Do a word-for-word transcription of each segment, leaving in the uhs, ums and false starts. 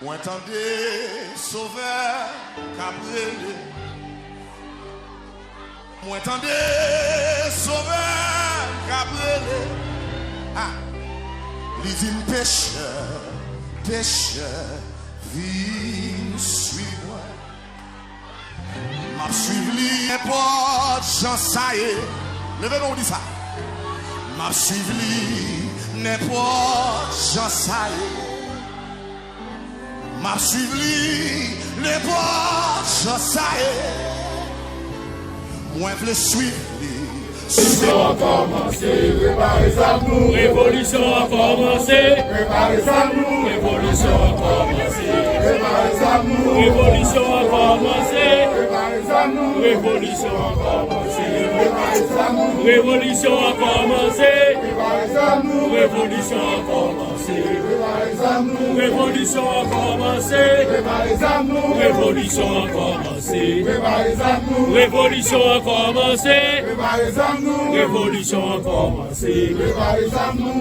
Mwen tande Sovè k ap rele. Mwen tande Sovè k ap rele. Ha! Li di m, pechè, pechè, vin swiv mwen. M ap swiv li nenpòt jan sa ye. Leve men w di sa. M ap swiv li nenpòt jan sa ye. M ap swiv li nenpòt jan sa ye. Mwen vle swiv li. Revolisyon an kòmanse, prepare zam nou. Revolisyon an kòmanse. Prepare zam nou. Revolisyon an kòmanse. Prepare zam nou. Revolisyon an kòmanse. Prepare zam nou. Revolisyon an kòmanse. Prepare zam nou. Revolisyon an kòmanse. Prepare zam nou. Revolisyon an kòmanse. Prepare zam nou. Revolisyon an kòmanse. Prepare zam nou. Revolisyon an kòmanse. Prepare zam nou. Revolisyon an kòmanse. Prepare zam nou. Revolisyon an kòmanse. Prepare zam nou.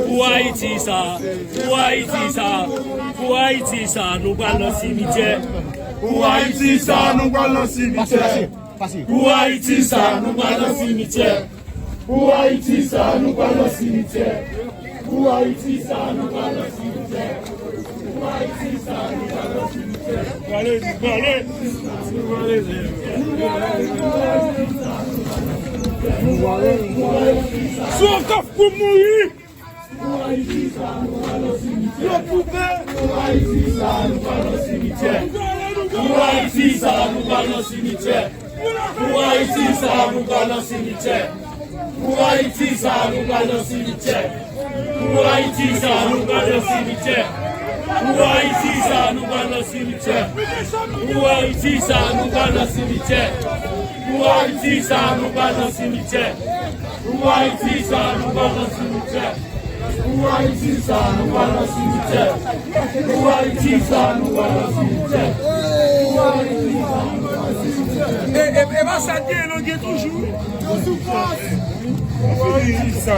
Pou Ayiti sa, pou Ayiti sa, pou Ayiti sa, nou pral nan simityè. Pou Ayiti sa, nou pral nan simityè. Pou Ayiti sa, nou pral nan simityè. Pou Ayiti sa, nou pral nan simityè. Pou Ayiti sa, nou pral nan simityè. Pou Ayiti sa, nou pral nan simityè. Pale, pale. Sou kaf pou mouri. Pou Ayiti sa, nou pral nan simityè. Yo koupe. Pou Ayiti sa, nou pral nan simityè. Pou Ayiti sa, nou pral nan simityè. Pou Ayiti sa, nou pral nan simityè. Pou Ayiti sa, nou pral nan simityè. Pou Ayiti sa, nou pral nan simityè. Pou Ayiti sa, nou pral nan simityè. Pou Ayiti sa, nou pral nan simityè. Pou Ayiti sa, nou pral nan simityè. Pou Ayiti sa, nou pral nan simityè. Pou Ayiti sa, nou pral nan simityè. Pou Ayiti sa, nou pral nan simityè. Pou Ayiti sa, nou pral nan simityè. E, e, e pa sa k gen, non, gen toujou. Pou Ayiti sa.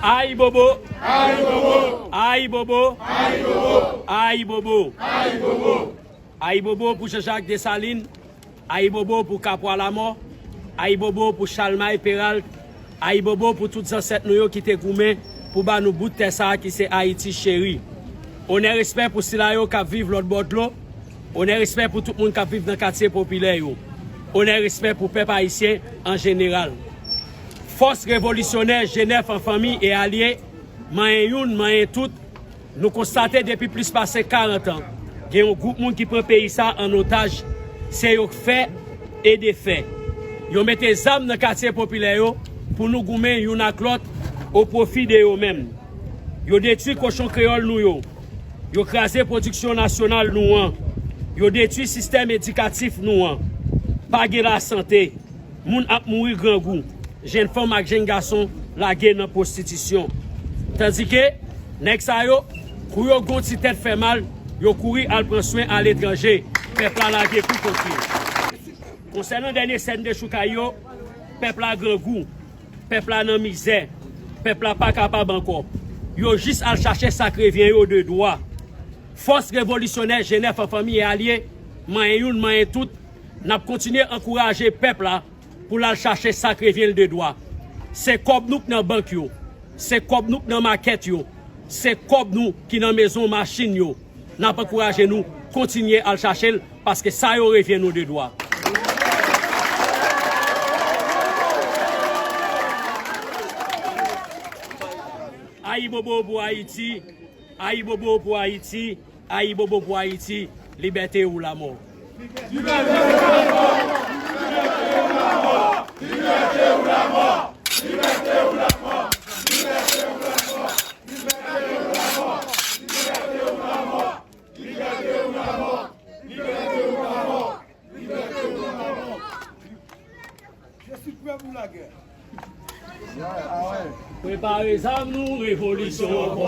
Ayibobo. Ayibobo. Ayibobo. Ayibobo. Ayibobo. Ayibobo pou Jean-Jacques Dessalines, ayibobo pou Kapwa Lamò, ayibobo pou Chalmay Peralt, ayibobo pou tout zansèt nou yo ki te goumen pou ba nou bout tè sa a ki se Ayiti cheri. Onè respè pou sila yo k ap viv lòt bò dlo, onè respè pou tout moun k ap viv nan katye popilè yo, onè respè pou pèp ayisyen an jeneral. Fòs revolisyonè G nèf an fanmi e alye, manyen youn, manyen tout, nou konstate depi plis pase karant an, gen yon gwoup moun ki pran peyi sa an otaj, se yo k fè e defè. Yo mete zam nan katye popilè yo pou nou goumen youn ak lòt o pwofi de yo menm. Yo detwi kochon kreyòl nou yo. Yo kraze pwodiksyon nasyonal nou an. Yo detwi sistèm edikatif nou an. Pa gen lasante. Moun ap mouri grangou. Jenn fanm ak jenn gason lage nan pwostitisyon. Tandike, nèg sa yo, kou yo gon ti tèt fè mal, yo kouri al pran swen aletranje. Pèp la lage kou kont yo. Konsènan dènye sèn dechoukay yo, pèp la grangou. Pèp la nan mizè. Pèp la pa kapab ankò. Yo jis al chache sa k revyen yo de dwa. Fòs revolisyonè G nèf an fanmi e alye, manyen youn, manyen tout, n ap kontinye ankouraje pèp la pou l al chache sa k revyen l de dwa. Se kòb nou k nan bank yo, se kòb nou k nan makèt yo, se kòb nou ki nan mezon machin yo. N ap ankouraje nou kontinye al chache l, paske sa yo revyen nou de dwa. Ayibobo pou Ayiti, ayibobo pou Ayiti, ayibobo pou Ayiti, libète ou lamò. Je suis prêt pour la guerre. Prepare zam nou, revolisyon an